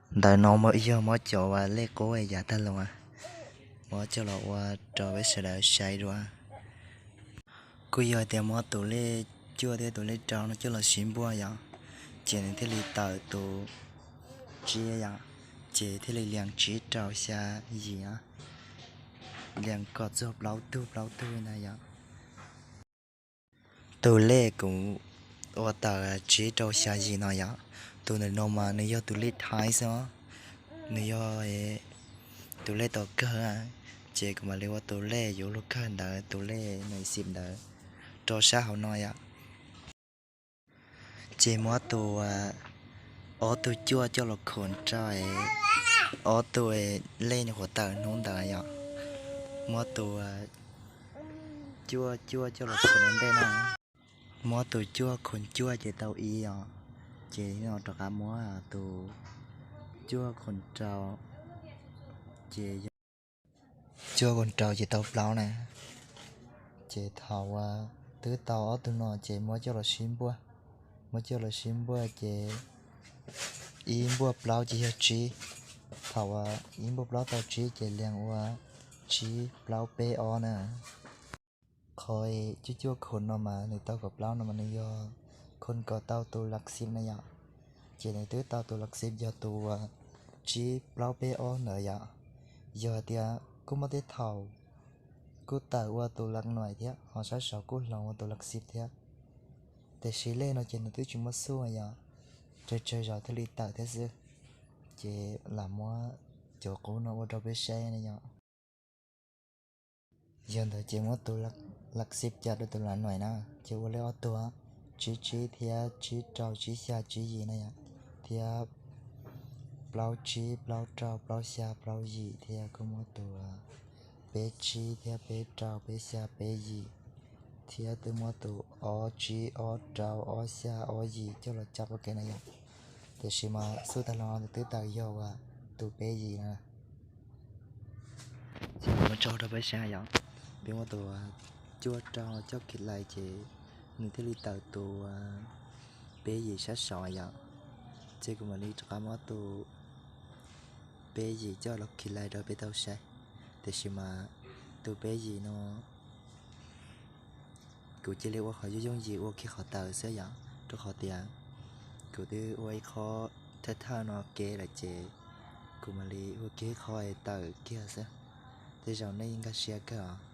Ntawm no yog muab cov lej qub yav tag los muab coj los ua rau peb sawv daws saib dua. Kuj yog tias muab tus lej cuaj thiab tus lej rau no coj los sib npuaj yom, ces nws thiaj li tawm tus tsib yom, ces thiaj li lias tsib rau xya yim, lias kom txog plaub tug plaub tug na yom. Tus lej kuv ua tawm tsib rau xya yim no yom, tus ntawm no mas nws yog tus lej thaiv xwb, nws yog tus lej tau kawg, ces kuv mam li ua tus lej yuav luag kawg ntawd, tus lej nais xim ntawd rau sab hauv no yom. Ces muab tus ob tug cuaj coj los khum rau ob tug lej nyuam qhuav tawm hnub ntawd yom. Muab tus cuaj cuaj coj los khum ua ntej na. Muab tus cuaj khum cuaj ces tau ib os, ces no rov qab muab tus cuaj khum rau, ces yog cuaj khum rau ces tau plaub na. Ces thaum uas twb tau ob tug no ces muab coj los sib npuaj, muab coj los sib npuaj ces ib npuaj plaub ces yog tsib. Thaum uas ib npuaj plaub tau tsib ces lias ua tsib plaub peb ob na. Qhov cuaj cuaj khum no mas nws tau kom plaub no mas nws yog khum kom tau tus lav xib na yom. Ces nws twb tau tus lav xib yog tus uas tsib plaub peb ob ntawd yom. Yog hais tias kuj muaj tej thaum kuj tawm ua tus lav nuaim thiab, ho sab saud kuj hloov ua tus lav xib thiab. Tiam sis lej no ces nws twb tsis muaj xuj yom, tsawg tsawg zaus thiaj li tawm thiab xwb. Ces lam muab cov qub no ua rau peb saib na yom. Yog ntawd ces muab tus lav xib coj rau tus lav nuaim na, ces ua li ob tug, tsib tsib thiab tsib rau tsib xya tsib yim na yom, thiab plaub tsib plaub rau plaub xya plaub yim, thiab kuj muab tus peb tsib thiab peb rau peb xya peb yim, thiab twb muab tus ob tsib ob rau ob xya ob yim coj los coj ua ke na yom. Tiam sis mas xuj tag los twb tawm yog ua tus peb yim na. Ces muab tso rau peb saib yom, peb muab tus cuaj rau coj khi lais ces nws thiaj li tawm tus peb yim sab saud yom. Ces kuv mam li rov qab muab tus peb yim coj los khi lais rau peb tau saib. Tiam sis mas tus peb yim no kuv cia li ua qhov yooj yooj yim ua khi qhov tawm xwb yom, rau qhov tias kuv twb ua ib qho thawj thawj no kev lawm ces kuv mam li ua kiag ib qho tawm kiag xwb. Tej zaum nej nkag siab kawg os.